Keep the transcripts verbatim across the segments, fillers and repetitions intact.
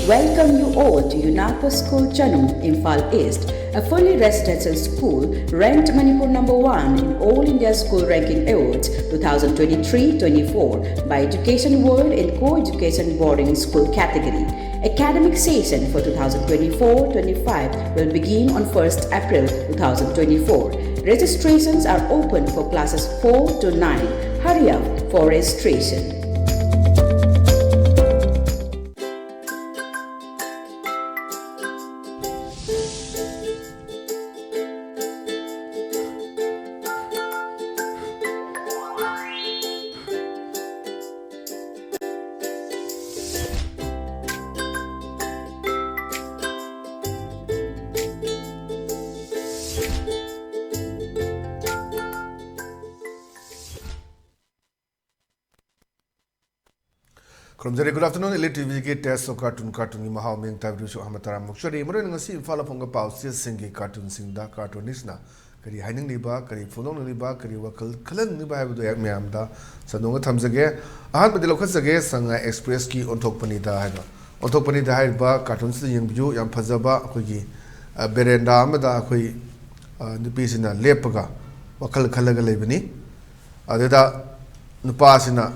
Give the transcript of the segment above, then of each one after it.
Welcome you all to UNAPO School Chanung, Imphal East, a fully residential school ranked Manipur number one in All India School Ranking Awards two thousand twenty-three twenty-four by Education World in Co-Education Boarding School category. Academic session for twenty twenty-four twenty-five will begin on first April two thousand twenty-four. Registrations are open for classes four to nine. Hurry up for registration. ꯈꯨꯔꯨꯝꯖꯔꯤ꯫ Good afternoon, Elite T ꯚꯤꯒꯤ Taste of Cartoon, ꯀꯥꯔꯇꯨꯟꯒꯤ ꯃꯍꯥꯎ ꯃꯤꯡ ꯇꯥꯕꯤꯔꯤꯕꯁꯨ ꯑꯍꯥꯟꯕ ꯇꯔꯥꯃꯨꯛ ꯆꯔꯤ꯫ ꯃꯔꯨꯑꯣꯏꯅ ꯉꯁꯤ ꯏꯝꯐꯥꯜ ꯐꯣꯡꯕ ꯄꯥꯎꯆꯦꯁꯤꯡꯒꯤ ꯀꯥꯔꯇꯨꯟꯁꯤꯡꯗ ꯀꯥꯔꯇꯨꯅꯤꯁꯅ ꯀꯔꯤ ꯍꯥꯏꯅꯤꯡꯂꯤꯕ, ꯀꯔꯤ ꯐꯣꯡꯗꯣꯛꯅꯤꯡꯂꯤꯕ, ꯀꯔꯤ ꯋꯥꯈꯜ ꯈꯜꯍꯟꯅꯤꯡꯂꯤꯕ ꯍꯥꯏꯕꯗꯨ ꯑꯩꯍꯥꯛ ꯃꯌꯥꯝꯗ ꯁꯟꯗꯣꯛꯅ ꯊꯝꯖꯒꯦ꯫ ꯑꯍꯥꯟꯕꯗꯤ ꯂꯧꯈꯠꯆꯒꯦ, ꯁꯉꯥꯏ ꯑꯦꯛꯁꯄ꯭ꯔꯦꯁꯀꯤ ꯑꯣꯟꯊꯣꯛꯄꯅꯤꯗ ꯍꯥꯏꯕ꯫ ꯑꯣꯟꯊꯣꯛꯄꯅꯤꯗ ꯍꯥꯏꯔꯤꯕ ꯀꯥꯔꯇꯨꯟꯁꯤꯗ ꯌꯦꯡꯕꯤꯌꯨ꯫ ꯌꯥꯝ ꯐꯖꯕ ꯑꯩꯈꯣꯏꯒꯤ, ꯑ, ꯕꯦꯔꯦꯟꯗꯥ ꯑꯃꯗ ꯑꯩꯈꯣꯏ, ꯑ, ꯅꯨꯄꯤꯁꯤꯅ ꯂꯦꯞꯄꯒ ꯋꯥꯈꯜ ꯈꯜꯂꯒ ꯂꯩꯕꯅꯤ꯫ ꯑꯗꯨꯗ ꯅꯨꯄꯥꯁꯤꯅ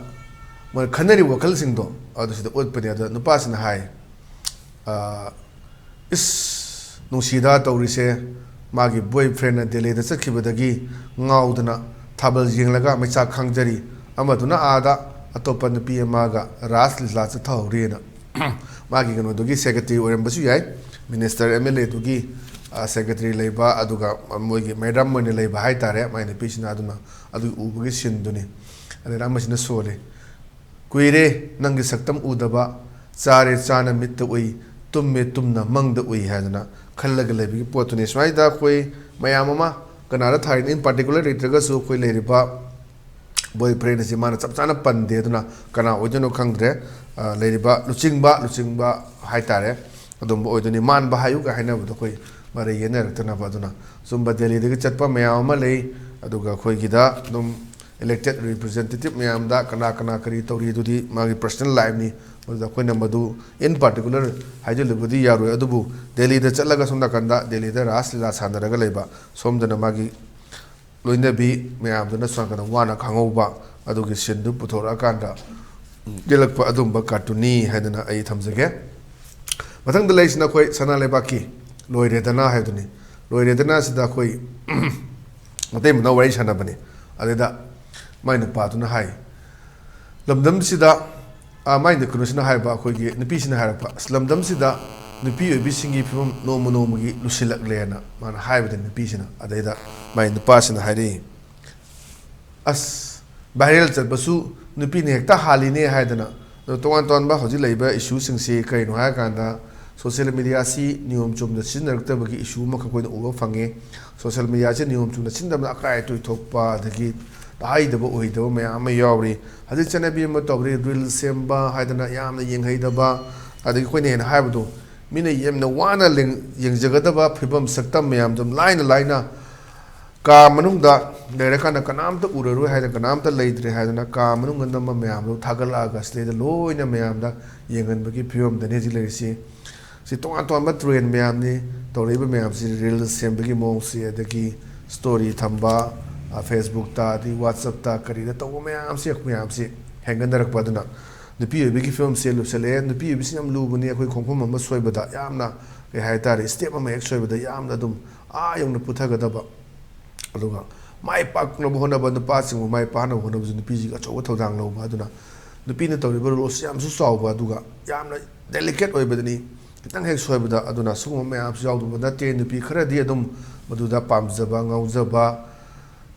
ꯃꯣꯏ ꯈꯟꯅꯔꯤꯕ ꯋꯥꯈꯜꯁꯤꯡꯗꯣ ꯑꯗꯨ ꯁꯤꯗ ꯎꯠꯄꯅꯦ꯫ ꯑꯗꯨꯗ ꯅꯨꯄꯥꯁꯤꯅ ꯍꯥꯏ, ꯑ, "ꯏꯁ, ꯅꯨꯡꯁꯤꯗ ꯇꯧꯔꯤꯁꯦ, ꯃꯥꯒꯤ boyfriendꯅ ꯗꯦꯜꯂꯤꯗ ꯆꯠꯈꯤꯕꯗꯒꯤ ꯉꯥꯎꯗꯅ ꯊꯥꯕꯜ ꯌꯦꯡꯂꯒ ꯃꯩꯆꯥꯛ ꯈꯥꯡꯖꯔꯤ, ꯑꯃꯗꯨꯅ ꯑꯥꯗ ꯑꯇꯣꯞꯄ ꯅꯨꯄꯤ ꯑꯃꯒ ꯔꯥꯁ ꯂꯤꯂꯥ ꯆꯠꯊꯍꯧꯔꯤꯅ꯫" ꯃꯥꯒꯤ ꯀꯩꯅꯣꯗꯨꯒꯤ secretary ꯑꯣꯏꯔꯝꯕꯁꯨ ꯌꯥꯏ, minister, MLAꯗꯨꯒꯤ, ꯑ, secretary ꯂꯩꯕ, ꯑꯗꯨꯒ ꯃꯣꯏꯒꯤ madam ꯑꯣꯏꯅ ꯂꯩꯕ ꯍꯥꯏꯇꯥꯔꯦ, ꯃꯥꯏ ꯅꯨꯄꯤꯁꯤꯅ꯫ ꯑꯗꯨꯅ ꯑꯗꯨ ꯎꯕꯒꯤ sceneꯗꯨꯅꯤ꯫ ꯑꯗꯨꯅ ꯑꯃꯁꯤꯅ ꯁꯣꯜꯂꯤ, "ꯀꯨꯏꯔꯦ ꯅꯪꯒꯤ ꯁꯛꯇꯝ ꯎꯗꯕ, ꯆꯥꯔꯦ ꯆꯥꯅ ꯃꯤꯠꯇ ꯎꯏ, ꯇꯨꯝꯃꯦ ꯇꯨꯝꯅ ꯃꯪꯗ ꯎꯏ" ꯍꯥꯏꯗꯅ ꯈꯜꯂꯒ ꯂꯩꯕꯒꯤ ꯄꯣꯠꯇꯨꯅꯤ꯫ ꯁꯨꯃꯥꯏꯗ ꯑꯩꯈꯣꯏ ꯃꯌꯥꯝ ꯑꯃ, ꯀꯅꯥꯗ ꯊꯥꯔꯤꯅꯣ in particular ꯂꯩꯇ꯭ꯔꯒꯁꯨ, ꯑꯩꯈꯣꯏ ꯂꯩꯔꯤꯕ boyfriend ꯑꯁꯤ ꯃꯥꯅ ꯆꯞ ꯆꯥꯅ ꯄꯟꯗꯦ꯫ ꯑꯗꯨꯅ ꯀꯅꯥ ꯑꯣꯏꯗꯣꯏꯅꯣ ꯈꯪꯗ꯭ꯔꯦ꯫ ꯑ, ꯂꯩꯔꯤꯕ ꯂꯨꯆꯤꯡꯕ, ꯂꯨꯆꯤꯡꯕ ꯍꯥꯏꯇꯥꯔꯦ, ꯑꯗꯨꯝꯕ ꯑꯣꯏꯗꯣꯏꯅꯤ꯫ ꯃꯥꯟꯕ ꯍꯥꯏꯌꯨꯒ ꯍꯥꯏꯅꯕꯗꯣ ꯑꯩꯈꯣꯏ ꯃꯔꯩ ꯌꯦꯠꯅꯔꯛꯇꯅꯕ꯫ ꯑꯗꯨꯅ ꯆꯨꯝꯕ ꯗꯦꯜꯂꯤꯗꯒꯤ ꯆꯠꯄ ꯃꯌꯥꯝ ꯑꯃ ꯂꯩ, ꯑꯗꯨꯒ ꯑꯩꯈꯣꯏꯒꯤꯗ ꯑꯗꯨꯝ elected representative ꯃꯌꯥꯝꯗ ꯀꯅꯥ ꯀꯅꯥ ꯀꯔꯤ ꯇꯧꯔꯤ, ꯑꯗꯨꯗꯤ ꯃꯥꯒꯤ personal lifeꯅꯤ꯫ ꯃꯗꯨꯗ ꯑꯩꯈꯣꯏꯅ ꯃꯗꯨ in particular ꯍꯥꯏꯖꯤꯜꯂꯨꯕꯗꯤ ꯌꯥꯔꯣꯏ꯫ ꯑꯗꯨꯕꯨ ꯗꯦꯜꯂꯤꯗ ꯆꯠꯂꯒ ꯁꯣꯝ ꯅꯥꯀꯟꯗ ꯗꯦꯜꯂꯤꯗ ꯔꯥꯁ ꯂꯤꯂꯥ ꯁꯥꯟꯅꯔꯒ ꯂꯩꯕ ꯁꯣꯝꯗꯅ ꯃꯥꯒꯤ ꯂꯣꯏꯅꯕꯤ ꯃꯌꯥꯝꯗꯨꯅ ꯁꯣꯝ ꯅꯥꯀꯟꯗ ꯋꯥꯅ ꯈꯥꯡꯍꯧꯕ ꯑꯗꯨꯒꯤ sceneꯗꯨ ꯄꯨꯊꯣꯔꯛꯑꯀꯥꯟꯗ ꯌꯦꯛꯂꯛꯄ ꯑꯗꯨꯝꯕ cartoonꯅꯤ ꯍꯥꯏꯗꯅ ꯑꯩ ꯊꯝꯖꯒꯦ꯫ ꯃꯊꯪꯗ ꯂꯩꯔꯤꯁꯤꯅ ꯑꯩꯈꯣꯏ ꯁꯅꯥ ꯂꯩꯕꯥꯛꯀꯤ ꯂꯣꯏꯔꯦꯗꯅ ꯍꯥꯏꯕꯗꯨꯅꯤ꯫ ꯂꯣꯏꯔꯦꯗꯅ ꯁꯤꯗ ꯑꯩꯈꯣꯏ ꯃꯇꯩ ꯃꯅꯥꯎ ꯋꯥꯔꯤ ꯁꯥꯟꯅꯕꯅꯤ꯫ ꯑꯗꯨꯗ ꯃꯥꯏ ꯅꯨꯄꯥꯗꯨꯅ ꯍꯥꯏ, ꯂꯝꯗꯝꯁꯤꯗ, ꯑ, ꯃꯥꯏ ꯀꯩꯅꯣꯁꯤꯅ ꯍꯥꯏꯕ, ꯑꯩꯈꯣꯏꯒꯤ ꯅꯨꯄꯤꯁꯤꯅ ꯍꯥꯏꯔꯛꯄ, "ꯑꯁ, ꯂꯝꯗꯝꯁꯤꯗ ꯅꯨꯄꯤ ꯑꯣꯏꯕꯤꯁꯤꯡꯒꯤ ꯐꯤꯕꯝ ꯅꯣꯡꯃ ꯅꯣꯡꯃꯒꯤ ꯂꯨꯁꯤꯜꯂꯛꯂꯦꯅ" ꯃꯥꯅ ꯍꯥꯏꯕꯗ ꯅꯨꯄꯤꯁꯤꯅ, ꯑꯗꯩꯗ ꯃꯥꯏ ꯅꯨꯄꯥꯁꯤꯅ ꯍꯥꯏꯔꯛꯏ, "ꯑꯁ, viral ꯆꯠꯄꯁꯨ ꯅꯨꯄꯤꯅ ꯍꯦꯛꯇ ꯍꯥꯜꯂꯤꯅꯦ" ꯍꯥꯏꯗꯅ꯫ ꯑꯗꯣ ꯇꯣꯉꯥꯟ ꯇꯣꯉꯥꯟꯕ ꯍꯧꯖꯤꯛ ꯂꯩꯔꯤꯕ issueꯁꯤꯡꯁꯤ ꯀꯔꯤꯅꯣ ꯍꯥꯏꯔꯀꯥꯟꯗ, social mediaꯁꯤ ꯅꯤꯌꯣꯝ ꯆꯨꯝꯅ ꯁꯤꯖꯤꯟꯅꯔꯛꯇꯕꯒꯤ issue ꯑꯃꯈꯛ ꯑꯩꯈꯣꯏꯅ ꯎꯕ ꯐꯪꯉꯦ꯫ Social mediaꯁꯤ ꯅꯤꯌꯣꯝ ꯆꯨꯝꯅ ꯁꯤꯖꯤꯟꯅꯕꯅ ꯑꯀꯥꯏ ꯑꯇꯣꯏ ꯊꯣꯛꯄ, ꯑꯗꯒꯤ ꯇꯥꯍꯩꯗꯕ ꯎꯍꯩꯗꯕ ꯃꯌꯥꯝ ꯑꯃ ꯌꯥꯎꯔꯤ꯫ ꯍꯧꯖꯤꯛ ꯆꯠꯅꯕꯤ ꯑꯃ ꯇꯧꯔꯤ, reel ꯁꯦꯝꯕ ꯍꯥꯏꯗꯅ ꯌꯥꯝꯅ ꯌꯦꯡꯍꯩꯗꯕ, ꯑꯗꯒꯤ ꯑꯩꯈꯣꯏꯅ ꯍꯦꯟꯅ ꯍꯥꯏꯕꯗꯣ, ꯃꯤꯅ ꯌꯥꯝꯅ ꯋꯥꯅ ꯂꯦꯡ-, ꯌꯦꯡꯖꯒꯗꯕ ꯐꯤꯕꯝ ꯁꯛꯇꯝ ꯃꯌꯥꯝꯗꯣ ꯂꯥꯏꯅ ꯂꯥꯏꯅ ꯀꯥ ꯃꯅꯨꯡꯗ ꯂꯩꯔꯀꯥꯟꯗ ꯀꯅꯥꯝꯇ ꯎꯔꯔꯣꯏ ꯍꯥꯏꯗꯅ, ꯀꯅꯥꯝꯇ ꯂꯩꯇ꯭ꯔꯦ ꯍꯥꯏꯗꯅ ꯀꯥ ꯃꯅꯨꯡꯗ ꯅꯝꯕ ꯃꯌꯥꯝꯗꯣ ꯊꯥꯒꯠꯂꯛꯑꯒ ꯁꯤꯗꯩꯗ ꯂꯣꯏꯅ ꯃꯌꯥꯝꯗ ꯌꯦꯡꯍꯟꯕꯒꯤ ꯐꯤꯕꯝꯗꯅꯤ ꯍꯧꯖꯤꯛ ꯂꯩꯔꯤꯁꯤ꯫ ꯁꯤ ꯇꯣꯉꯥꯟ ꯇꯣꯉꯥꯟꯕ trend ꯃꯌꯥꯝꯅꯤ ꯇꯧꯔꯛꯏꯕ ꯃꯌꯥꯝꯁꯤ, reel ꯁꯦꯝꯕꯒꯤ ꯃꯑꯣꯡꯁꯤ, ꯑꯗꯒꯤ story ꯊꯝꯕ, ꯑ, Facebookꯇ, ꯑꯗꯒꯤ WhatsAppꯇ, ꯀꯔꯤꯗ ꯇꯧꯕ ꯃꯌꯥꯝꯁꯤ, ꯃꯌꯥꯝꯁꯤ ꯍꯦꯟꯒꯠꯅꯔꯛꯄ ꯑꯗꯨꯅ ꯅꯨꯄꯤ ꯑꯣꯏꯕꯒꯤ ꯐꯤꯕꯝꯁꯦ ꯂꯨꯁꯜꯂꯛꯑꯦ꯫ ꯅꯨꯄꯤ ꯑꯣꯏꯕꯁꯤ ꯌꯥꯝ ꯂꯨꯕꯅꯤ꯫ ꯑꯩꯈꯣꯏ ꯈꯣꯡꯐꯝ ꯑꯃ ꯁꯣꯏꯕꯗ ꯌꯥꯝꯅ, ꯀꯩ ꯍꯥꯏꯇꯥꯔꯦ, step ꯑꯃ ꯍꯦꯛ ꯁꯣꯏꯕꯗ ꯌꯥꯝꯅ ꯑꯗꯨꯝ ꯑꯥ ꯌꯧꯅ ꯄꯨꯊꯒꯗꯕ꯫ ꯑꯗꯨꯒ ꯃꯥꯏ ꯄꯥꯛꯅꯕ ꯍꯣꯠꯅꯕ, ꯅꯨꯄꯥꯁꯤꯡꯕꯨ ꯃꯥꯏ ꯄꯥꯛꯅꯕ ꯍꯣꯠꯅꯕꯁꯨ ꯅꯨꯄꯤꯁꯤꯒꯤ ꯑꯆꯧꯕ ꯊꯧꯗꯥꯡ ꯂꯧꯕ꯫ ꯑꯗꯨꯅ ꯅꯨꯄꯤꯅ ꯇꯧꯔꯤꯕ roleꯁꯤ ꯌꯥꯝꯁꯨ ꯆꯥꯎꯕ, ꯑꯗꯨꯒ ꯌꯥꯝꯅ delicate ꯑꯣꯏꯕꯗꯅꯤ꯫ ꯈꯤꯇꯪ ꯍꯦꯛ ꯁꯣꯏꯕꯗ, ꯑꯗꯨꯅ ꯁꯤꯒꯨꯝꯕ ꯃꯌꯥꯝꯁꯨ ꯌꯥꯎꯗꯕ ꯅꯠꯇꯦ꯫ ꯅꯨꯄꯤ ꯈꯔꯗꯤ ꯑꯗꯨꯝ ꯃꯗꯨꯗ ꯄꯥꯝꯖꯕ, ꯉꯥꯎꯖꯕ,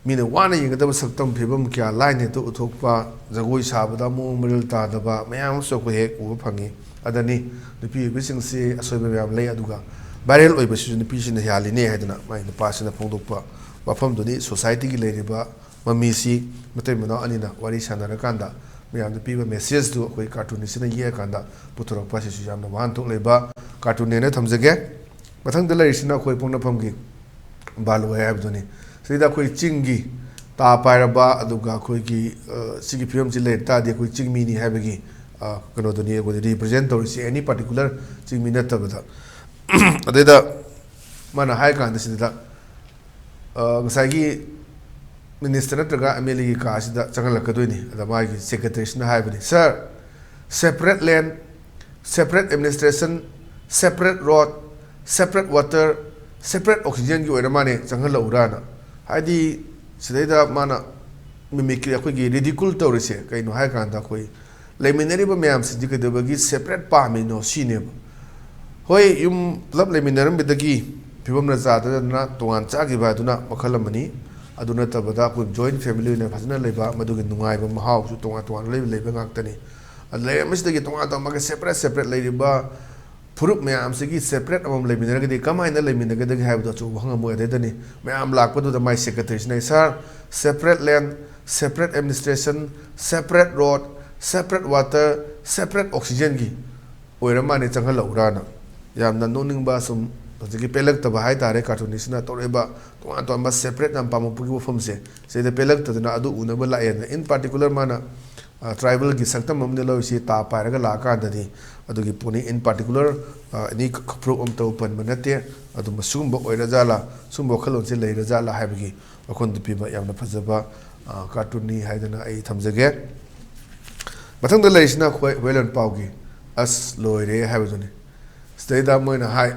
ꯃꯤꯅ ꯋꯥꯅ ꯌꯦꯡꯒꯗꯕ ꯁꯛꯇꯝ ꯐꯤꯕꯝ ꯀꯌꯥ ꯂꯥꯏꯅ ꯍꯦꯛꯇ ꯎꯊꯣꯛꯄ, ꯖꯒꯣꯏ ꯁꯥꯕꯗ ꯃꯑꯣꯡ ꯃꯔꯤꯜ ꯇꯥꯗꯕ ꯃꯌꯥꯝ ꯑꯃꯁꯨ ꯑꯩꯈꯣꯏ ꯍꯦꯛ ꯎꯕ ꯐꯪꯉꯤ꯫ ꯑꯗꯅꯤ ꯅꯨꯄꯤ ꯑꯣꯏꯕꯁꯤꯡꯁꯤ ꯑꯁꯣꯏꯕ ꯃꯌꯥꯝ ꯂꯩ, ꯑꯗꯨꯒ viral ꯑꯣꯏꯕꯁꯤꯁꯨ ꯅꯨꯄꯤꯁꯤꯅ ꯌꯥꯜꯂꯤꯅꯦ ꯍꯥꯏꯗꯅ ꯃꯥꯏ ꯅꯨꯄꯥꯁꯤꯅ ꯐꯣꯡꯗꯣꯛꯄ ꯋꯥꯐꯝꯗꯨꯅꯤ꯫ Societyꯒꯤ ꯂꯩꯔꯤꯕ ꯃꯃꯤꯁꯤ ꯃꯇꯩ ꯃꯅꯥꯎ ꯑꯅꯤꯅ ꯋꯥꯔꯤ ꯁꯥꯟꯅꯔꯀꯥꯟꯗ ꯃꯌꯥꯝꯗ ꯄꯤꯕ messageꯗꯨ ꯑꯩꯈꯣꯏ cartoonꯁꯤꯅ ꯌꯦꯛꯑꯀꯥꯟꯗ ꯄꯨꯊꯣꯔꯛꯄ ꯑꯁꯤꯁꯨ ꯌꯥꯝꯅ ꯋꯥꯍꯟꯊꯣꯛ ꯂꯩꯕ cartoonꯅꯦꯅ ꯊꯝꯖꯒꯦ꯫ ꯃꯊꯪꯗ ꯂꯩꯔꯤꯁꯤꯅ ꯑꯩꯈꯣꯏ ꯄꯣꯛꯅꯐꯝꯒꯤ ꯕꯥꯂꯣꯏ ꯍꯥꯏꯕꯗꯨꯅꯤ꯫ ꯁꯤꯗ ꯑꯩꯈꯣꯏ ꯆꯤꯡꯒꯤ ꯇꯥ ꯄꯥꯏꯔꯕ, ꯑꯗꯨꯒ ꯑꯩꯈꯣꯏꯒꯤ, ꯑ, ꯁꯤꯒꯤ ꯐꯤꯕꯝꯁꯤ ꯂꯩ ꯇꯥꯔꯗꯤ ꯑꯩꯈꯣꯏ ꯆꯤꯡꯃꯤꯅꯤ ꯍꯥꯏꯕꯒꯤ, ꯑ, ꯀꯩꯅꯣꯗꯨꯅꯤ ꯑꯩꯈꯣꯏ represent ꯇꯧꯔꯤꯁꯤ, any particular ꯆꯤꯡꯃꯤ ꯅꯠꯇꯕꯗ꯫ ꯑꯗꯩꯗ ꯃꯥꯅ ꯍꯥꯏ ꯀꯥꯟꯗ ꯁꯤꯗ, ꯑ, ꯉꯁꯥꯏꯒꯤ minister ꯅꯠꯇ꯭ꯔꯒ MLA ꯒꯤ ꯀꯥꯁꯤꯗ ꯆꯪꯍꯜꯂꯛꯀꯗꯣꯏꯅꯤ꯫ ꯑꯗ ꯃꯥꯒꯤ secretary ꯁꯤꯅ ꯍꯥꯏꯕꯅꯤ, "Sir, separate land, separate administration, separate road, separate water, separate oxygen ꯒꯤ ꯑꯣꯏꯔ ꯃꯥꯅꯦ, ꯆꯪꯍꯜꯂꯛꯎꯔꯥꯅ"꯫ ꯍꯥꯏꯗꯤ ꯁꯤꯗꯩꯗ ꯃꯥꯅ mimicry, ꯑꯩꯈꯣꯏꯒꯤ ridicule ꯇꯧꯔꯤꯁꯦ ꯀꯩꯅꯣ ꯍꯥꯏ ꯀꯥꯟꯗ, ꯑꯩꯈꯣꯏ ꯂꯩꯃꯤꯟꯅꯔꯤꯕ ꯃꯌꯥꯝꯁꯤꯡꯁꯤ ꯀꯩꯗꯧꯕꯒꯤ separate ꯄꯥꯝꯃꯤꯅꯣ ꯁꯤꯅꯦꯕ꯫ ꯍꯣꯏ, ꯌꯨꯝ ꯄꯨꯂꯞ ꯂꯩꯃꯤꯟꯅꯔꯝꯕꯗꯒꯤ ꯐꯤꯕꯝꯅ ꯆꯥꯗꯗꯅ ꯇꯣꯉꯥꯟ ꯆꯥꯈꯤꯕ ꯍꯥꯏꯗꯨꯅ ꯃꯈꯜ ꯑꯃꯅꯤ꯫ ꯑꯗꯨ ꯅꯠꯇꯕꯗ ꯑꯩꯈꯣꯏ joint family ꯑꯣꯏꯅ ꯐꯖꯅ ꯂꯩꯕ, ꯃꯗꯨꯒꯤ ꯅꯨꯡꯉꯥꯏꯕ ꯃꯍꯥꯎꯁꯨ ꯇꯣꯉꯥꯟ ꯇꯣꯉꯥꯟꯅ ꯂꯩꯕ, ꯂꯩꯕ ꯉꯥꯛꯇꯅꯤ꯫ ꯑꯗꯨ ꯂꯩꯔꯝꯕꯁꯤꯗꯒꯤ ꯇꯣꯉꯥꯟ ꯇꯣꯉꯥꯟꯕ separate separate ꯂꯩꯔꯤꯕ ꯐꯨꯔꯨꯞ ꯃꯌꯥꯝꯁꯤꯒꯤ separate ꯑꯃꯃꯝ ꯂꯩꯃꯤꯟꯅꯔꯒꯗꯤ ꯀꯃꯥꯏꯅ ꯂꯩꯃꯤꯟꯅꯒꯗꯒꯦ ꯍꯥꯏꯕꯗꯣ ꯑꯆꯧꯕ ꯍꯪꯉꯝꯃꯣꯏ꯫ ꯑꯗꯩꯗꯅꯤ ꯃꯌꯥꯝ ꯂꯥꯛꯄꯗꯨꯗ ꯃꯥꯏ secretary ꯁꯤꯅ, "Sir, separate land, separate administration, separate road, separate water, separate oxygen ꯒꯤ ꯑꯣꯏꯔ ꯃꯥꯅꯦ, ꯆꯪꯍꯜꯂꯛꯎꯔꯥꯅ"꯫ ꯌꯥꯝꯅ ꯅꯣꯛꯅꯤꯡꯕ, ꯁꯨꯝ ꯍꯧꯖꯤꯛꯀꯤ ꯄꯦꯜꯂꯛꯇꯕ ꯍꯥꯏꯇꯥꯔꯦ, cartoonist ꯁꯤꯅ ꯇꯧꯔꯛꯏꯕ ꯇꯣꯉꯥꯟ ꯇꯣꯉꯥꯟꯕ separate ꯌꯥꯝ ꯄꯥꯝꯃꯛꯄꯒꯤ ꯋꯥꯐꯝꯁꯦ ꯁꯤꯗ ꯄꯦꯜꯂꯛꯇꯗꯅ ꯑꯗꯨ ꯎꯅꯕ ꯂꯥꯛꯑꯦꯅ꯫ In particular ꯃꯥꯅ, ꯑ, tribal ꯒꯤ ꯁꯛꯇꯝ ꯑꯃꯗ ꯂꯧꯔꯤꯁꯤ ꯇꯥ ꯄꯥꯏꯔꯒ ꯂꯥꯛꯑꯀꯥꯟꯗꯗꯤ ꯑꯗꯨꯒꯤ ꯄꯣꯠꯅꯤ꯫ In particular, ꯑ, any ꯐꯨꯔꯨꯞ ꯑꯃꯠꯇꯕꯨ ꯄꯟꯕ ꯅꯠꯇꯦ꯫ ꯑꯗꯨꯝꯕ ꯁꯤꯒꯨꯝꯕ ꯑꯣꯏꯔꯖꯥꯠꯂꯥ, ꯁꯤꯒꯨꯝꯕ ꯋꯥꯈꯜꯂꯣꯟꯁꯦ ꯂꯩꯔꯖꯥꯠꯂꯥ ꯍꯥꯏꯕꯒꯤ ꯋꯥꯈꯜꯗꯨ ꯄꯤꯕ ꯌꯥꯝꯅ ꯐꯖꯕ, ꯑ, cartoon ꯅꯤ ꯍꯥꯏꯗꯅ ꯑꯩ ꯊꯝꯖꯒꯦ꯫ ꯃꯊꯪꯗ ꯂꯩꯔꯤꯁꯤꯅ ꯑꯩꯈꯣꯏ ꯍꯨꯏꯂꯦꯟ ꯄꯥꯎꯒꯤ "ꯑꯁ ꯂꯣꯏꯔꯦ" ꯍꯥꯏꯕꯗꯨꯅꯤ꯫ ꯁꯤꯗꯩꯗ ꯃꯣꯏꯅ ꯍꯥꯏ,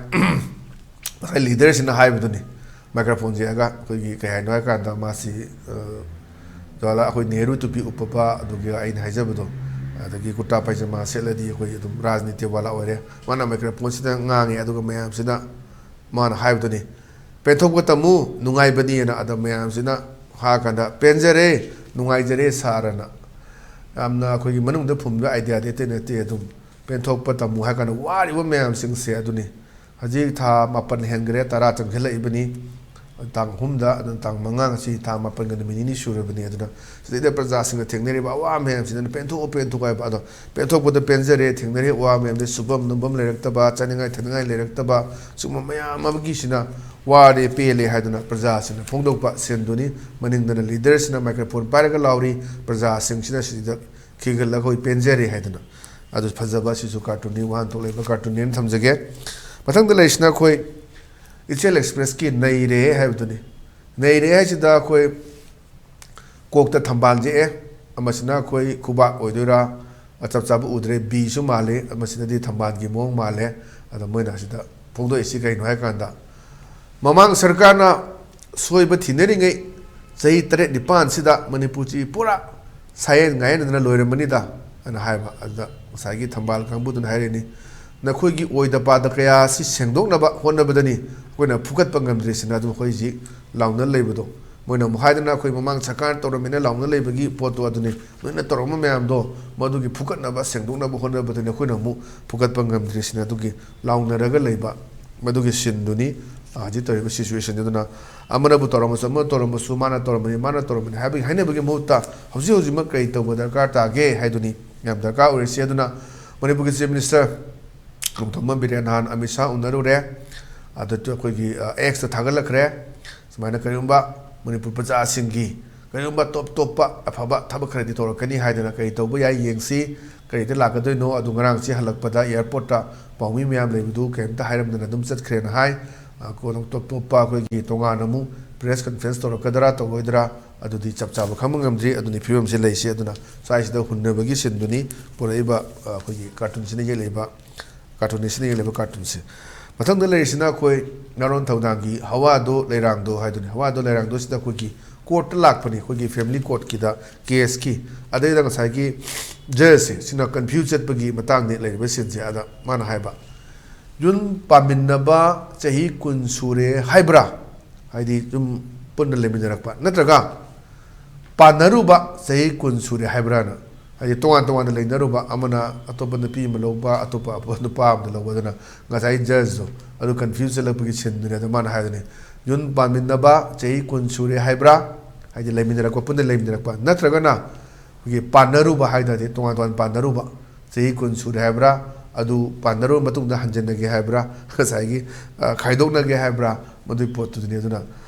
ꯉꯁꯥꯏ leader ꯁꯤꯅ ꯍꯥꯏꯕꯗꯨꯅꯤ, microphone ꯁꯦ ꯍꯦꯛꯑꯒ ꯑꯩꯈꯣꯏꯒꯤ ꯀꯩ ꯍꯥꯏꯅꯣ ꯍꯥꯏ ꯀꯥꯟꯗ ꯃꯥꯁꯤ, ꯑ, ꯖꯋꯥꯍꯔꯂꯥꯜ, ꯑꯩꯈꯣꯏ ꯅꯦꯍꯔꯨ ꯇꯨꯄꯤ ꯎꯞꯄꯕ, ꯑꯗꯨꯒ ꯑꯩꯅ ꯍꯥꯏꯖꯕꯗꯣ, ꯑꯗꯒꯤ ꯀꯨꯔꯇꯥ ꯄꯥꯏꯖꯃꯥ ꯁꯦꯠꯂꯗꯤ ꯑꯩꯈꯣꯏ ꯑꯗꯨꯝ ꯔꯥꯖꯅꯤꯇꯤ ꯋꯥꯂꯥ ꯑꯣꯏꯔꯦ꯫ ꯃꯥꯅ microphone ꯁꯤꯗ ꯉꯥꯡꯉꯦ, ꯑꯗꯨꯒ ꯃꯌꯥꯝꯁꯤꯅ ꯃꯥꯅ ꯍꯥꯏꯕꯗꯨꯅꯤ, "ꯄꯦꯟꯊꯣꯛꯄ ꯇꯝꯃꯨ, ꯅꯨꯡꯉꯥꯏꯕꯅꯤꯅ"꯫ ꯑꯗ ꯃꯌꯥꯝꯁꯤꯅ ꯍꯥꯏꯔꯀꯥꯟꯗ, "ꯄꯦꯟꯖꯔꯦ, ꯅꯨꯡꯉꯥꯏꯖꯔꯦ ꯁꯥꯔꯅ"꯫ ꯌꯥꯝꯅ ꯑꯩꯈꯣꯏꯒꯤ ꯃꯅꯨꯡꯗ ꯐꯨꯝꯕ idea ꯗꯤ ꯑꯇꯩ ꯅꯠꯇꯦ꯫ ꯑꯗꯨꯝ ꯄꯦꯟꯊꯣꯛꯄ ꯇꯝꯃꯨ ꯍꯥꯏ ꯀꯥꯟꯗ ꯋꯥꯔꯤꯕ ꯃꯌꯥꯝꯁꯤꯡꯁꯦ ꯑꯗꯨꯅꯤ꯫ ꯍꯧꯖꯤꯛ ꯊꯥ ꯃꯥꯄꯟ ꯍꯦꯟꯈ꯭ꯔꯦ, ꯇꯔꯥ ꯆꯪꯁꯤꯜꯂꯛꯏꯕꯅꯤ꯫ ꯇꯥꯡ ꯑꯍꯨꯝꯗ, ꯑꯗꯨꯅ ꯇꯥꯡ ꯃꯉꯥ, ꯉꯁꯤ ꯊꯥ ꯃꯥꯄꯟꯒ ꯅꯨꯃꯤꯠ ꯅꯤꯅꯤ ꯁꯨꯔꯕꯅꯤ꯫ ꯑꯗꯨꯅ ꯁꯤꯗꯩꯗ ꯄ꯭ꯔꯖꯥꯁꯤꯡꯅ ꯊꯦꯡꯅꯔꯤꯕ ꯑꯋꯥ ꯃꯌꯥꯝꯁꯤꯗꯅ ꯄꯦꯟꯊꯣꯛꯑꯣ, ꯄꯦꯟꯊꯣꯛꯑꯣ ꯍꯥꯏꯕ꯫ ꯑꯗꯣ ꯄꯦꯟꯊꯣꯛꯄꯗ ꯄꯦꯟꯖꯔꯦ, ꯊꯦꯡꯅꯔꯤꯕ ꯑꯋꯥ ꯃꯌꯥꯝꯗꯤ ꯁꯨꯐꯝ ꯅꯣꯝꯐꯝ ꯂꯩꯔꯛꯇꯕ, ꯆꯥꯅꯤꯡꯉꯥꯏ ꯊꯛꯅꯤꯡꯉꯥꯏ ꯂꯩꯔꯛꯇꯕ, ꯁꯤꯒꯨꯝꯕ ꯃꯌꯥꯝ ꯑꯃꯒꯤꯁꯤꯅ ꯋꯥꯔꯦ, ꯄꯦꯜꯂꯦ ꯍꯥꯏꯗꯨꯅ ꯄ꯭ꯔꯖꯥꯁꯤꯡꯅ ꯐꯣꯡꯗꯣꯛꯄ ꯁꯤꯟꯗꯨꯅꯤ꯫ ꯃꯅꯤꯡꯗꯅ ꯂꯤꯗꯔꯁꯤꯅ ꯃꯥꯏꯀ꯭ꯔꯣꯐꯣꯟ ꯄꯥꯏꯔꯒ ꯂꯥꯎꯔꯤ, ꯄ꯭ꯔꯖꯥꯁꯤꯡꯁꯤꯅ ꯁꯤꯗ ꯈꯤꯒꯠꯂꯒ ꯑꯩꯈꯣꯏ ꯄꯦꯟꯖꯔꯦ ꯍꯥꯏꯗꯨꯅ꯫ ꯑꯗꯨ ꯐꯖꯕ, ꯁꯤꯁꯨ ꯀꯥꯔꯇꯨꯟꯅꯤ, ꯋꯥꯍꯟꯊꯣꯛ ꯂꯩꯕ ꯀꯥꯔꯇꯨꯟꯅꯦꯅ ꯊꯝꯖꯒꯦ꯫ ꯃꯊꯪꯗ ꯂꯩꯔꯤꯁꯤꯅ ꯑꯩꯈꯣꯏ ꯏꯆꯦꯜ ꯑꯦꯛꯁꯄ꯭ꯔꯦꯁꯀꯤ ꯅꯩꯔꯦ ꯍꯥꯏꯕꯗꯨꯅꯤ꯫ ꯅꯩꯔꯦ ꯍꯥꯏꯁꯤꯗ ꯑꯩꯈꯣꯏ ꯀꯣꯛꯇ ꯊꯝꯕꯥꯜ ꯌꯦꯛꯑꯦ꯫ ꯑꯃꯁꯤꯅ ꯑꯩꯈꯣꯏ ꯈꯨꯕꯥꯛ ꯑꯣꯏꯗꯣꯏꯔꯥ? ꯆꯞ ꯆꯥꯕ ꯎꯗ꯭ꯔꯦ, ꯕꯤꯁꯨ ꯃꯥꯜꯂꯤ꯫ ꯑꯃꯁꯤꯅꯗꯤ ꯊꯝꯕꯥꯜꯒꯤ ꯃꯑꯣꯡ ꯃꯥꯜꯂꯦ꯫ ꯑꯗꯣ ꯃꯣꯏꯅ ꯑꯁꯤꯗ ꯐꯣꯡꯗꯣꯛꯏꯁꯤ ꯀꯩꯅꯣ ꯍꯥꯏ ꯀꯥꯟꯗ, ꯃꯃꯥꯡ ꯁꯔꯀꯥꯔꯅ ꯁꯣꯏꯕ ꯊꯤꯅꯔꯤꯉꯩ ꯆꯍꯤ ꯇꯔꯦꯠ ꯅꯤꯄꯥꯟꯁꯤꯗ ꯃꯅꯤꯄꯨꯔꯁꯤ ꯄꯨꯔꯥ ꯁꯥꯌꯦꯟ ꯉꯥꯌꯦꯟꯅꯗꯅ ꯂꯣꯏꯔꯝꯃꯅꯤꯗ ꯑꯅ ꯍꯥꯏꯕ꯫ ꯑꯗꯨꯗ ꯉꯁꯥꯏꯒꯤ ꯊꯝꯕꯥꯜ ꯀꯥꯡꯕꯨꯗꯨꯅ ꯍꯥꯏꯔꯤꯅꯤ, "ꯅꯈꯣꯏꯒꯤ ꯑꯣꯏꯗ ꯄꯥꯗ ꯀꯌꯥ ꯑꯁꯤ ꯁꯦꯡꯗꯣꯛꯅꯕ ꯍꯣꯠꯅꯕꯗꯅꯤ ꯑꯩꯈꯣꯏꯅ ꯐꯨꯒꯠꯄ ꯉꯝꯗ꯭ꯔꯤꯁꯤꯅ, ꯑꯗꯨꯝ ꯑꯩꯈꯣꯏ ꯍꯧꯖꯤꯛ ꯂꯥꯎꯅ ꯂꯩꯕꯗꯣ꯫" ꯃꯣꯏꯅ ꯑꯃꯨꯛ ꯍꯥꯏꯗꯅ, "ꯑꯩꯈꯣꯏ ꯃꯃꯥꯡ ꯁꯔꯀꯥꯔ ꯇꯧꯔꯝꯃꯤꯅ ꯂꯥꯎꯅ ꯂꯩꯕꯒꯤ ꯄꯣꯠꯇꯣ ꯑꯗꯨꯅꯤ, ꯅꯣꯏꯅ ꯇꯧꯔꯝꯕ ꯃꯌꯥꯝꯗꯣ, ꯃꯗꯨꯒꯤ ꯐꯨꯒꯠꯅꯕ, ꯁꯦꯡꯗꯣꯛꯅꯕ ꯍꯣꯠꯅꯕꯗꯅꯤ ꯑꯩꯈꯣꯏꯅ ꯑꯃꯨꯛ ꯐꯨꯒꯠꯄ ꯉꯝꯗ꯭ꯔꯤꯁꯤꯅ", ꯑꯗꯨꯒꯤ ꯂꯥꯎꯅꯔꯒ ꯂꯩꯕ ꯃꯗꯨꯒꯤ ꯁꯤꯟꯗꯨꯅꯤ꯫ ꯑ, ꯍꯧꯖꯤꯛ ꯇꯧꯔꯤꯕ ꯁꯤꯆꯨꯋꯦꯁꯟꯗꯨꯅ ꯑꯃꯅꯕꯨ ꯇꯧꯔꯝꯃꯁꯨ, ꯑꯃꯅ ꯇꯧꯔꯝꯃꯁꯨ, ꯃꯥꯅ ꯇꯧꯔꯝꯕꯅꯤ, ꯃꯥꯅ ꯇꯧꯔꯝꯕꯅꯤ ꯍꯥꯏꯕꯒꯤ ꯍꯥꯏꯅꯕꯒꯤ ꯃꯍꯨꯠꯇ ꯍꯧꯖꯤꯛ ꯍꯧꯖꯤꯛꯃꯛ ꯀꯔꯤ ꯇꯧꯕ ꯗꯔꯀꯥꯔ ꯇꯥꯒꯦ ꯍꯥꯏꯗꯨꯅꯤ ꯌꯥꯝ ꯗꯔꯀꯥꯔ ꯑꯣꯏꯔꯤꯁꯤ꯫ ꯑꯗꯨꯅ ꯃꯅꯤꯄꯨꯔꯒꯤ ꯆꯤꯐ ꯃꯤꯅꯤꯁꯇꯔ ꯅꯣꯡꯊꯣꯝꯕꯝ ꯕꯤꯔꯦꯟ ꯅꯍꯥꯟ ꯑꯃꯤꯠ ꯁꯥꯍ ꯎꯅꯔꯨꯔꯦ꯫ ꯑꯗꯨ ꯑꯩꯈꯣꯏꯒꯤ, ꯑ, ꯑꯦꯛꯁꯇ ꯊꯥꯒꯠꯂꯛꯈ꯭ꯔꯦ꯫ ꯁꯨꯃꯥꯏꯅ ꯀꯔꯤꯒꯨꯝꯕ ꯃꯅꯤꯄꯨꯔ ꯄ꯭ꯔꯖꯥꯁꯤꯡꯒꯤ ꯀꯔꯤꯒꯨꯝꯕ ꯇꯣꯞ ꯇꯣꯞꯄ ꯑꯐꯕ ꯊꯕꯛ ꯈꯔꯗꯤ ꯇꯧꯔꯛꯀꯅꯤ ꯍꯥꯏꯗꯅ, ꯀꯔꯤ ꯇꯧꯕ ꯌꯥꯏ ꯌꯦꯡꯁꯤ, ꯀꯔꯤꯗ ꯂꯥꯛꯀꯗꯣꯏꯅꯣ꯫ ꯑꯗꯨ ꯉꯔꯥꯡꯁꯤ ꯍꯜꯂꯛꯄꯗ ꯑꯦꯌꯥꯔꯄꯣꯔꯠꯇ ꯄꯥꯎꯃꯤ ꯃꯌꯥꯝ ꯂꯩꯕꯗꯨ ꯀꯔꯤꯝꯇ ꯍꯥꯏꯔꯝꯗꯅ ꯑꯗꯨꯝ ꯆꯠꯈ꯭ꯔꯦꯅ ꯍꯥꯏ꯫ ꯑ, ꯀꯣꯟꯅ ꯇꯣꯞ ꯇꯣꯞꯄ ꯑꯩꯈꯣꯏꯒꯤ ꯇꯣꯉꯥꯟꯅ ꯑꯃꯨꯛ ꯄ꯭ꯔꯦꯁ ꯀꯟꯐꯔꯦꯟꯁ ꯇꯧꯔꯛꯀꯗ꯭ꯔꯥ ꯇꯧꯔꯣꯏꯗ꯭ꯔꯥ, ꯑꯗꯨꯗꯤ ꯆꯞ ꯆꯥꯕ ꯈꯪꯕ ꯉꯝꯗ꯭ꯔꯤ꯫ ꯑꯗꯨꯅꯤ ꯐꯤꯕꯝꯁꯤ ꯂꯩꯁꯤ꯫ ꯑꯗꯨꯅ ꯁ꯭ꯋꯥꯏꯁꯤꯗ ꯍꯨꯟꯅꯕꯒꯤ ꯁꯤꯟꯗꯨꯅꯤ ꯄꯨꯔꯛꯏꯕ, ꯑ, ꯑꯩꯈꯣꯏꯒꯤ ꯀꯥꯔꯇꯨꯟꯁꯤꯅ ꯌꯦꯛꯂꯛꯏꯕ, ꯀꯥꯔꯇꯨꯟꯅꯤꯁꯤꯅ ꯌꯦꯛꯂꯤꯕ ꯀꯥꯔꯇꯨꯟꯁꯦ꯫ ꯃꯊꯪꯗ ꯂꯩꯔꯤꯁꯤꯅ ꯑꯩꯈꯣꯏ ꯅꯥꯔꯣꯟ ꯊꯧꯗꯥꯡꯒꯤ ꯍꯋꯥꯗꯣ ꯂꯩꯔꯥꯡꯗꯣ ꯍꯥꯏꯗꯨꯅꯤ꯫ ꯍꯋꯥꯗꯣ ꯂꯩꯔꯥꯡꯗꯣꯁꯤꯗ ꯑꯩꯈꯣꯏꯒꯤ ꯀꯣꯔꯠꯇ ꯂꯥꯛꯄꯅꯤ, ꯑꯩꯈꯣꯏꯒꯤ ꯐꯦꯃꯤꯂꯤ ꯀꯣꯔꯠꯀꯤꯗ ꯀꯦꯁꯀꯤ꯫ ꯑꯗꯩꯗ ꯉꯁꯥꯏꯒꯤ ꯖꯖꯁꯦ, ꯁꯤꯅ ꯀꯟꯐ꯭ꯌꯨꯁ ꯆꯠꯄꯒꯤ ꯃꯇꯥꯡꯅꯤ ꯂꯩꯔꯤꯕ ꯁꯤꯟꯁꯦ꯫ ꯑꯗ ꯃꯥꯅ ꯍꯥꯏꯕ, "ꯌꯨꯝ ꯄꯥꯟꯃꯤꯟꯅꯕ ꯆꯍꯤ ꯀꯨꯟ ꯁꯨꯔꯦ ꯍꯥꯏꯕ꯭ꯔꯥ?" ꯍꯥꯏꯗꯤ ꯌꯨꯝ ꯄꯨꯟꯅ ꯂꯩꯃꯤꯟꯅꯔꯛꯄ, ꯅꯠꯇ꯭ꯔꯒ ꯄꯥꯟꯅꯔꯨꯕ ꯆꯍꯤ ꯀꯨꯟ ꯁꯨꯔꯦ ꯍꯥꯏꯕ꯭ꯔꯥꯅ ꯍꯥꯏꯗꯤ ꯇꯣꯉꯥꯟ ꯇꯣꯉꯥꯟꯅ ꯂꯩꯅꯔꯨꯕ, ꯑꯃꯅ ꯑꯇꯣꯞꯄ ꯅꯨꯄꯤ ꯑꯃ ꯂꯧꯕ, ꯑꯇꯣꯞꯄ ꯑꯐꯕ ꯅꯨꯄꯥ ꯑꯃꯗ ꯂꯧꯕ, ꯑꯗꯨꯅ ꯉꯁꯥꯏ ꯖꯖꯇꯣ ꯑꯗꯨ ꯀꯟꯐ꯭ꯌꯨꯁ ꯆꯠꯂꯛꯄꯒꯤ ꯁꯤꯟꯗꯨꯅꯦ꯫ ꯑꯗꯣ ꯃꯥꯅ ꯍꯥꯏꯗꯨꯅꯤ, ꯌꯨꯝ ꯄꯥꯟꯃꯤꯟꯅꯕ ꯆꯍꯤ ꯀꯨꯟ ꯁꯨꯔꯦ ꯍꯥꯏꯕ꯭ꯔꯥ, ꯍꯥꯏꯗꯤ ꯂꯩꯃꯤꯟꯅꯔꯛꯄ, ꯄꯨꯟꯅ ꯂꯩꯃꯤꯟꯅꯔꯛꯄ, ꯅꯠꯇ꯭ꯔꯒꯅ ꯑꯩꯈꯣꯏꯒꯤ ꯄꯥꯟꯅꯔꯨꯕ ꯍꯥꯏ ꯇꯥꯔꯗꯤ, ꯇꯣꯉꯥꯟ ꯇꯣꯉꯥꯟ ꯄꯥꯟꯅꯔꯨꯕ, ꯆꯍꯤ ꯀꯨꯟ ꯁꯨꯔꯦ ꯍꯥꯏꯕ꯭ꯔꯥ, ꯑꯗꯨ ꯄꯥꯟꯅꯔꯨꯕ ꯃꯇꯨꯡꯗ ꯍꯟꯖꯤꯟꯅꯒꯦ ꯍꯥꯏꯕ꯭ꯔꯥ, ꯉꯁꯥꯏꯒꯤ, ꯑ, ꯈꯥꯏꯗꯣꯛꯅꯒꯦ ꯍꯥꯏꯕ꯭ꯔꯥ, ꯃꯗꯨꯒꯤ ꯄꯣꯠꯇꯨꯗꯅꯤ꯫ ꯑꯗꯨꯅ,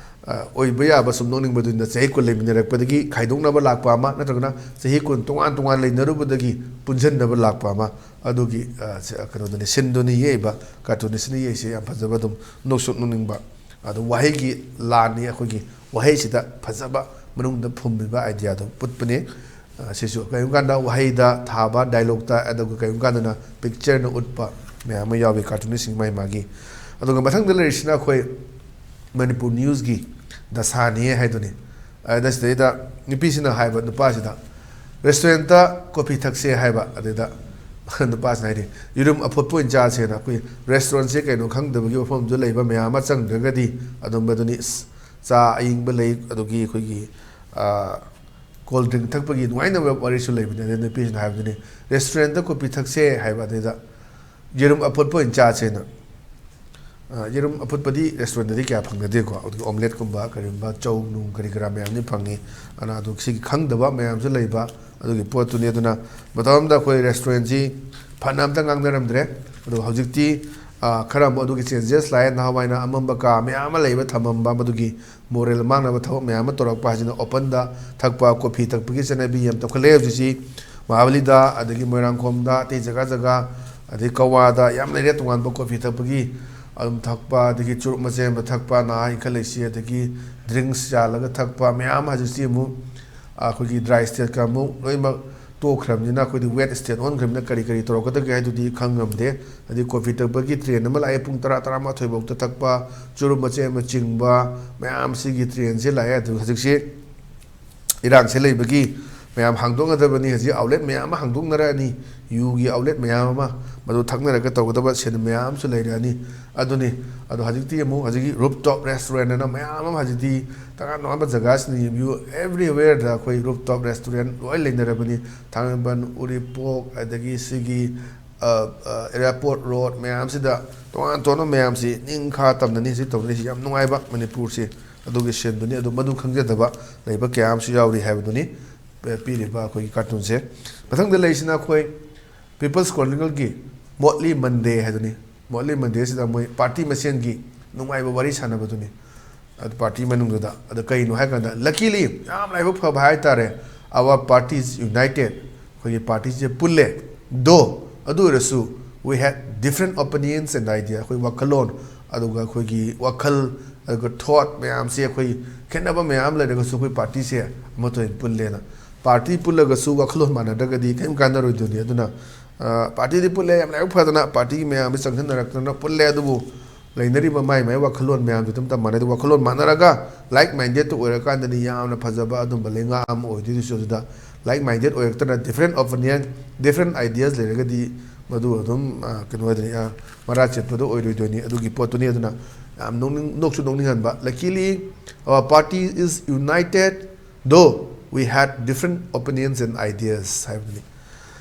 ꯑ, ꯑꯣꯏꯕ ꯌꯥꯕ, ꯁꯨꯝ ꯅꯣꯛꯅꯤꯡꯕꯗꯨꯅ, ꯆꯍꯤ ꯀꯨꯟ ꯂꯩꯃꯤꯟꯅꯔꯛꯄꯗꯒꯤ ꯈꯥꯏꯗꯣꯛꯅꯕ ꯂꯥꯛꯄ ꯑꯃ, ꯅꯠꯇ꯭ꯔꯒꯅ ꯆꯍꯤ ꯀꯨꯟ ꯇꯣꯉꯥꯟ ꯇꯣꯉꯥꯟ ꯂꯩꯅꯔꯨꯕꯗꯒꯤ ꯄꯨꯟꯁꯤꯟꯅꯕ ꯂꯥꯛꯄ ꯑꯃ, ꯑꯗꯨꯒꯤ, ꯑ, ꯁ-, ꯀꯩꯅꯣꯗꯨꯅꯤ, ꯁꯤꯟꯗꯨꯅꯤ ꯌꯦꯛꯏꯕ, ꯀꯥꯔꯇꯨꯟꯅꯤꯁꯅ ꯌꯦꯛꯏꯁꯦ꯫ ꯌꯥꯝ ꯐꯖꯕ, ꯑꯗꯨꯝ ꯅꯣꯛꯁꯨ ꯅꯣꯛꯅꯤꯡꯕ꯫ ꯑꯗꯣ ꯋꯥꯍꯩꯒꯤ ꯂꯥꯟꯅꯤ ꯑꯩꯈꯣꯏꯒꯤ ꯋꯥꯍꯩꯁꯤꯗ ꯐꯖꯕ ꯃꯅꯨꯡꯗ ꯐꯨꯝꯃꯤꯕ ꯑꯥꯏꯗꯤꯌꯥꯗꯣ ꯎꯠꯄꯅꯦ꯫ ꯑ, ꯁꯤꯁꯨ ꯀꯔꯤꯒꯨꯝꯕ ꯀꯥꯟꯗ ꯋꯥꯍꯩꯗ ꯊꯥꯕ ꯗꯥꯏꯂꯣꯛꯇ, ꯑꯗꯨꯒ ꯀꯔꯤꯒꯨꯝꯕ ꯀꯥꯟꯗꯅ ꯄꯤꯛꯆꯔꯅ ꯎꯠꯄ ꯃꯌꯥꯝ ꯑꯃ ꯌꯥꯎꯏ ꯀꯥꯔꯇꯨꯟꯅꯤꯁꯁꯤꯡ ꯃꯥꯒꯤ ꯃꯥꯒꯤ꯫ ꯑꯗꯨꯒ ꯃꯊꯪꯗ ꯂꯩꯔꯤꯁꯤꯅ ꯑꯩꯈꯣꯏ ꯃꯅꯤꯄꯨꯔ ꯅ꯭ꯌꯨꯁꯀꯤ ꯗꯁꯥꯅꯤ ꯍꯥꯏꯗꯨꯅꯤ꯫ ꯑꯗ ꯁꯤꯗꯩꯗ ꯅꯨꯄꯤꯁꯤꯅ ꯍꯥꯏꯕ ꯅꯨꯄꯥꯁꯤꯗ, "ꯔꯦꯁꯇꯨꯔꯦꯟꯇ ꯀꯣꯐꯤ ꯊꯛꯁꯦ" ꯍꯥꯏꯕ꯫ ꯑꯗꯨꯗ ꯅꯨꯄꯥꯁꯤꯅ ꯍꯥꯏꯗꯤ, "ꯌꯦꯔꯨꯝ ꯑꯐꯨꯠꯄ ꯑꯣꯏꯅ ꯆꯥꯁꯦꯅ꯫ ꯑꯩꯈꯣꯏ ꯔꯦꯁꯇꯨꯔꯦꯟꯁꯦ ꯀꯩꯅꯣ ꯈꯪꯗꯕꯒꯤ ꯋꯥꯐꯝꯁꯨ ꯂꯩꯕ, ꯃꯌꯥꯝ ꯑꯃ ꯆꯪꯗ꯭ꯔꯒꯗꯤ ꯑꯗꯨꯝ ꯑꯗꯨꯅꯤ, ꯏꯁ, ꯆꯥ ꯑꯏꯪꯕ ꯂꯩ, ꯑꯗꯨꯒꯤ ꯑꯩꯈꯣꯏꯒꯤ, ꯑ, ꯀꯣꯜ ꯗ꯭ꯔꯤꯡ ꯊꯛꯄꯒꯤ ꯅꯨꯡꯉꯥꯏꯅꯕ ꯋꯥꯔꯤꯁꯨ ꯂꯩꯕꯅꯤ"꯫ ꯑꯗꯩ ꯅꯨꯄꯤꯁꯤꯅ ꯍꯥꯏꯕꯗꯨꯅꯤ, "ꯔꯦꯁꯇꯨꯔꯦꯟꯇ ꯀꯣꯐꯤ ꯊꯛꯁꯦ" ꯍꯥꯏꯕ꯫ ꯑꯗꯩꯗ, "ꯌꯦꯔꯨꯝ ꯑꯐꯨꯠꯄ ꯑꯣꯏꯅ ꯆꯥꯁꯦꯅ"꯫ ꯑ, ꯌꯦꯔꯨꯝ ꯑꯐꯨꯠꯄꯗꯤ ꯔꯦꯁꯇꯨꯔꯦꯟꯗꯗꯤ ꯀꯌꯥ ꯐꯪꯅꯗꯦꯀꯣ꯫ ꯑꯗꯨꯒ ꯑꯣꯝꯂꯦꯠꯀꯨꯝꯕ, ꯀꯔꯤꯒꯨꯝꯕ, ꯆꯧ ꯅꯨꯡ ꯀꯔꯤ ꯀꯔꯥ ꯃꯌꯥꯝꯗꯤ ꯐꯪꯉꯤ꯫ ꯑꯗꯨꯅ ꯑꯗꯨ ꯁꯤꯒꯤ ꯈꯪꯗꯕ ꯃꯌꯥꯝꯁꯨ ꯂꯩꯕ ꯑꯗꯨꯒꯤ ꯄꯣꯠꯇꯨꯅꯤ꯫ ꯑꯗꯨꯅ ꯃꯇꯝ ꯑꯃꯗ ꯑꯩꯈꯣꯏ ꯔꯦꯁꯇꯨꯔꯦꯟꯁꯤ ꯐꯅ ꯑꯝꯇ ꯉꯥꯡꯅꯔꯝꯗ꯭ꯔꯦ꯫ ꯑꯗꯣ ꯍꯧꯖꯤꯛꯇꯤ, ꯑ, ꯈꯔ ꯑꯃꯨꯛ ꯑꯗꯨꯒꯤ ꯆꯦꯟꯖꯦꯁ ꯂꯥꯛꯑꯦ꯫ ꯅꯍꯥꯟꯋꯥꯏꯅ ꯑꯃꯝꯕ ꯀꯥ ꯃꯌꯥꯝ ꯑꯃ ꯂꯩꯕ, ꯊꯝꯃꯝꯕ, ꯃꯗꯨꯒꯤ ꯃꯣꯔꯦꯜ ꯃꯥꯡꯅꯕ ꯊꯕꯛ ꯃꯌꯥꯝ ꯑꯃ ꯇꯧꯔꯛꯄ ꯍꯥꯏꯁꯤꯅ ꯑꯣꯄꯟꯗ ꯊꯛꯄ, ꯀꯣꯐꯤ ꯊꯛꯄꯒꯤ ꯆꯠꯅꯕꯤ ꯌꯥꯝ ꯇꯧꯈꯠꯂꯛꯑꯦ ꯍꯧꯖꯤꯛꯁꯤ꯫ ꯃꯍꯥꯕꯂꯤꯗ, ꯑꯗꯒꯤ ꯃꯣꯏꯔꯥꯡꯈꯣꯝꯗ, ꯑꯇꯩ ꯖꯒꯥ ꯖꯒꯥ, ꯑꯗꯩ ꯀꯛꯋꯥꯗ ꯌꯥꯝ ꯂꯩꯔꯦ ꯇꯣꯉꯥꯟꯕ ꯀꯣꯐꯤ ꯊꯛꯄꯒꯤ꯫ ꯑꯗꯨꯝ ꯊꯛꯄ, ꯑꯗꯒꯤ ꯆꯨꯔꯨꯞ ꯃꯆꯦꯠ ꯑꯃ ꯊꯛꯄ, ꯅꯍꯥ ꯏꯟꯈꯠꯂꯛꯏꯁꯤ, ꯑꯗꯒꯤ ꯗ꯭ꯔꯤꯡꯁ ꯌꯥꯜꯂꯒ ꯊꯛꯄ ꯃꯌꯥꯝ ꯑꯃ ꯍꯧꯖꯤꯛꯁꯤ ꯑꯃꯨꯛ ꯑꯩꯈꯣꯏꯒꯤ ꯗ꯭ꯔꯥꯏ ꯁ꯭ꯇꯦꯠꯀ ꯑꯃꯨꯛ ꯂꯣꯏꯅꯃꯛ ꯇꯣꯛꯈ꯭ꯔꯕꯅꯤꯅ, ꯑꯩꯈꯣꯏꯗꯤ ꯋꯦꯠ ꯁ꯭ꯇꯦꯠ ꯑꯣꯟꯈ꯭ꯔꯕꯅꯤꯅ ꯀꯔꯤ ꯀꯔꯤ ꯇꯧꯔꯛꯀꯗꯒꯦ ꯍꯥꯏꯗꯨꯗꯤ ꯈꯪ ꯉꯝꯗꯦ꯫ ꯍꯥꯏꯗꯤ ꯀꯣꯐꯤ ꯊꯛꯄꯒꯤ ꯇ꯭ꯔꯦꯟ ꯑꯃ ꯂꯥꯛꯑꯦ, ꯄꯨꯡ ꯇꯔꯥ, ꯇꯔꯥꯃꯥꯊꯣꯏ ꯐꯥꯎꯗ ꯊꯛꯄ, ꯆꯨꯔꯨꯞ ꯃꯆꯦꯠ ꯑꯃ ꯆꯤꯡꯕ, ꯃꯌꯥꯝ ꯁꯤꯒꯤ ꯇ꯭ꯔꯦꯟꯁꯦ ꯂꯥꯛꯑꯦ꯫ ꯑꯗꯨ ꯍꯧꯖꯤꯛꯁꯤ ꯏꯔꯥꯡꯁꯦ ꯂꯩꯕꯒꯤ ꯃꯌꯥꯝ ꯍꯥꯡꯗꯣꯛꯅꯗꯕꯅꯤ꯫ ꯍꯧꯖꯤꯛ ꯑꯥꯎꯠꯂꯦꯠ ꯃꯌꯥꯝ ꯑꯃ ꯍꯥꯡꯗꯣꯛꯅꯔꯛꯑꯅꯤ, ꯌꯨꯒꯤ ꯑꯥꯎꯠꯂꯦꯠ ꯃꯌꯥꯝ ꯑꯃ, ꯃꯗꯨ ꯊꯛꯅꯔꯒ ꯇꯧꯒꯗꯕ ꯁꯤꯟ ꯃꯌꯥꯝ ꯑꯃꯁꯨ ꯂꯩꯔꯛꯑꯅꯤ꯫ ꯑꯗꯨꯅꯤ꯫ ꯑꯗꯣ ꯍꯧꯖꯤꯛꯇꯤ ꯑꯃꯨꯛ ꯍꯧꯖꯤꯛꯀꯤ rooftop restaurant ꯑꯅ ꯃꯌꯥꯝ ꯑꯃ ꯍꯧꯖꯤꯛꯇꯤ ꯇꯣꯉꯥꯟ ꯇꯣꯉꯥꯟꯕ ꯖꯒꯥꯁꯤꯡꯗ ꯌꯦꯡꯕꯤꯌꯨ, everywhere ꯗ ꯑꯩꯈꯣꯏ rooftop restaurant ꯂꯣꯏ ꯂꯩꯅꯔꯕꯅꯤ꯫ ꯊꯥꯡꯃꯩꯕꯟ, ꯎꯔꯤꯄꯣꯛ, ꯑꯗꯒꯤ ꯁꯤꯒꯤ, ꯑ, ꯑ, airport road ꯃꯌꯥꯝꯁꯤꯗ ꯇꯣꯉꯥꯟ ꯇꯣꯉꯥꯟꯕ ꯃꯌꯥꯝꯁꯤ ꯅꯤꯡꯈꯥ ꯇꯝꯅꯅꯤ ꯍꯧꯖꯤꯛ ꯇꯧꯅꯔꯤꯁꯤ꯫ ꯌꯥꯝ ꯅꯨꯡꯉꯥꯏꯕ ꯃꯅꯤꯄꯨꯔꯁꯤ ꯑꯗꯨꯒꯤ ꯁꯤꯟꯗꯨꯅꯤ꯫ ꯑꯗꯨ ꯃꯗꯨ ꯈꯪꯖꯗꯕ ꯂꯩꯕ ꯀꯌꯥ ꯑꯃꯁꯨ ꯌꯥꯎꯔꯤ ꯍꯥꯏꯕꯗꯨꯅꯤ, ꯄ-, ꯄꯤꯔꯤꯕ ꯑꯩꯈꯣꯏꯒꯤ cartoon ꯁꯦ꯫ ꯃꯊꯪꯗ ꯂꯩꯔꯤꯁꯤꯅ ꯑꯩꯈꯣꯏ People's Chronicle ꯒꯤ Motley Monday ꯍꯥꯏꯗꯨꯅꯤ꯫ Motley Monday ꯁꯤꯗ ꯃꯣꯏ party ꯃꯁꯦꯟꯒꯤ ꯅꯨꯡꯉꯥꯏꯕ ꯋꯥꯔꯤ ꯁꯥꯟꯅꯕꯗꯨꯅꯤ꯫ ꯑꯗꯨ party ꯃꯅꯨꯡꯗꯨꯗ꯫ ꯑꯗ ꯀꯩꯅꯣ ꯍꯥꯏ ꯀꯥꯟꯗ, luckily, ꯌꯥꯝ ꯂꯥꯏꯕꯛ ꯐꯕ ꯍꯥꯏ ꯇꯥꯔꯦ, our party is united, ꯑꯩꯈꯣꯏꯒꯤ party ꯁꯦ ꯄꯨꯜꯂꯦ꯫ Though, ꯑꯗꯨ ꯑꯣꯏꯔꯁꯨ, we had different opinions and idea, ꯑꯩꯈꯣꯏ ꯋꯥꯈꯜꯂꯣꯟ, ꯑꯗꯨꯒ ꯑꯩꯈꯣꯏꯒꯤ ꯋꯥꯈꯜ, ꯑꯗꯨꯒ thought ꯃꯌꯥꯝꯁꯦ, ꯑꯩꯈꯣꯏ ꯈꯦꯠꯅꯕ ꯃꯌꯥꯝ ꯂꯩꯔꯒꯁꯨ ꯑꯩꯈꯣꯏ party ꯁꯦ ꯑꯃꯠꯇ ꯑꯣꯏꯅ ꯄꯨꯜꯂꯦꯅ꯫ Party ꯄꯨꯜꯂꯒꯁꯨ ꯋꯥꯈꯜꯂꯣꯟ ꯃꯥꯟꯅꯗ꯭ꯔꯒꯗꯤ ꯀꯔꯤꯝ ꯀꯥꯟꯅꯔꯣꯏꯗꯣꯏꯅꯤ꯫ ꯑꯗꯨꯅ, ꯑ, party ꯗꯤ ꯄꯨꯜꯂꯦ, ꯌꯥꯝ ꯂꯥꯏꯕꯛ ꯐꯗꯅ party ꯃꯌꯥꯝꯁꯦ ꯆꯪꯁꯤꯟꯅꯔꯛꯇꯅ ꯄꯨꯜꯂꯦ꯫ ꯑꯗꯨꯕꯨ ꯂꯩꯅꯔꯤꯕ ꯃꯥꯏ ꯃꯥꯏ ꯋꯥꯈꯜꯂꯣꯟ ꯃꯌꯥꯝꯗꯨ ꯑꯗꯨꯝꯇ ꯃꯥꯟꯅꯗꯦ꯫ ꯋꯥꯈꯜꯂꯣꯟ ꯃꯥꯟꯅꯔꯒ like minded ꯇ ꯑꯣꯏꯔꯀꯥꯟꯗꯅꯤ ꯌꯥꯝꯅ ꯐꯖꯕ ꯑꯗꯨꯝꯕ ꯂꯩꯉꯥꯛ ꯑꯃ ꯑꯣꯏꯗꯣꯏꯗꯨꯁꯨ꯫ ꯑꯗꯨꯗ like minded ꯑꯣꯏꯔꯛꯇꯅ different opinion, different ideas ꯂꯩꯔꯒꯗꯤ ꯃꯗꯨ ꯑꯗꯨꯝ, ꯑ, ꯀꯩꯅꯣ ꯑꯣꯏꯗꯣꯏꯅꯤ, ꯑ, ꯃꯔꯥ ꯆꯦꯠꯄꯗꯣ ꯑꯣꯏꯔꯣꯏꯗꯣꯏꯅꯤ꯫ ꯑꯗꯨꯒꯤ ꯄꯣꯠꯇꯨꯅꯤ꯫ ꯑꯗꯨꯅ ꯌꯥꯝ ꯅꯣꯛꯅꯤꯡ-, ꯅꯣꯛꯁꯨ ꯅꯣꯛꯅꯤꯡꯍꯟꯕ꯫ Luckily, our party is united, though we had different opinions and ideas ꯍꯥꯏꯕꯗꯨꯅꯤ꯫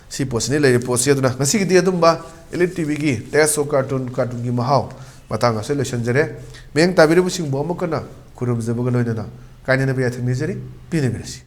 ꯁꯤ ꯄꯣꯠꯁꯤꯅꯤ ꯂꯩꯔꯤꯕ ꯄꯣꯠꯁꯤ꯫ ꯑꯗꯨꯅ ꯉꯁꯤꯒꯤꯗꯤ ꯑꯗꯨꯝꯕ Elite ꯇꯤ ꯚꯤꯒꯤ Taste of Cartoon, cartoon ꯒꯤ ꯃꯍꯥꯎ ꯃꯇꯥꯡ ꯑꯁꯤꯗ ꯂꯣꯏꯁꯤꯟꯖꯔꯦ꯫ ꯃꯤꯠꯌꯦꯡ ꯇꯥꯕꯤꯔꯤꯕꯁꯤꯡꯕꯨ ꯑꯃꯨꯛ ꯍꯟꯅ ꯈꯨꯔꯨꯝꯖꯕꯒ ꯂꯣꯏꯅꯅ ꯀꯥꯏꯅꯅꯕ ꯌꯥꯊꯪ ꯅꯤꯖꯔꯤ꯫ ꯄꯤꯅꯕꯤꯔꯁꯤ꯫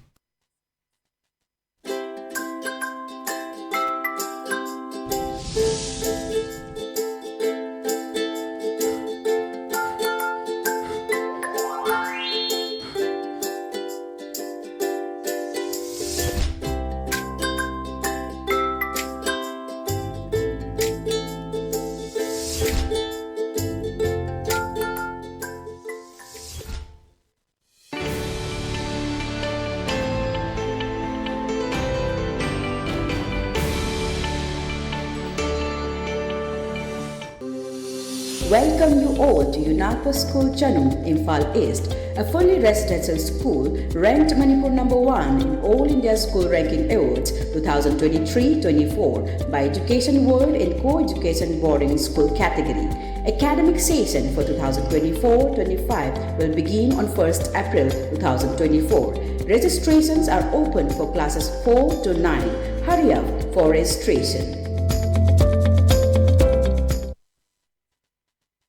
Welcome you all to UNAPA School Chanung, Imphal East, a fully residential school ranked Manipur number one in All India School Ranking Awards two thousand twenty-three twenty-four by Education World in Co-Education Boarding School category. Academic session for two thousand twenty-four twenty-five will begin on first April two thousand twenty-four. Registrations are open for classes four to nine. Hurry up for registration.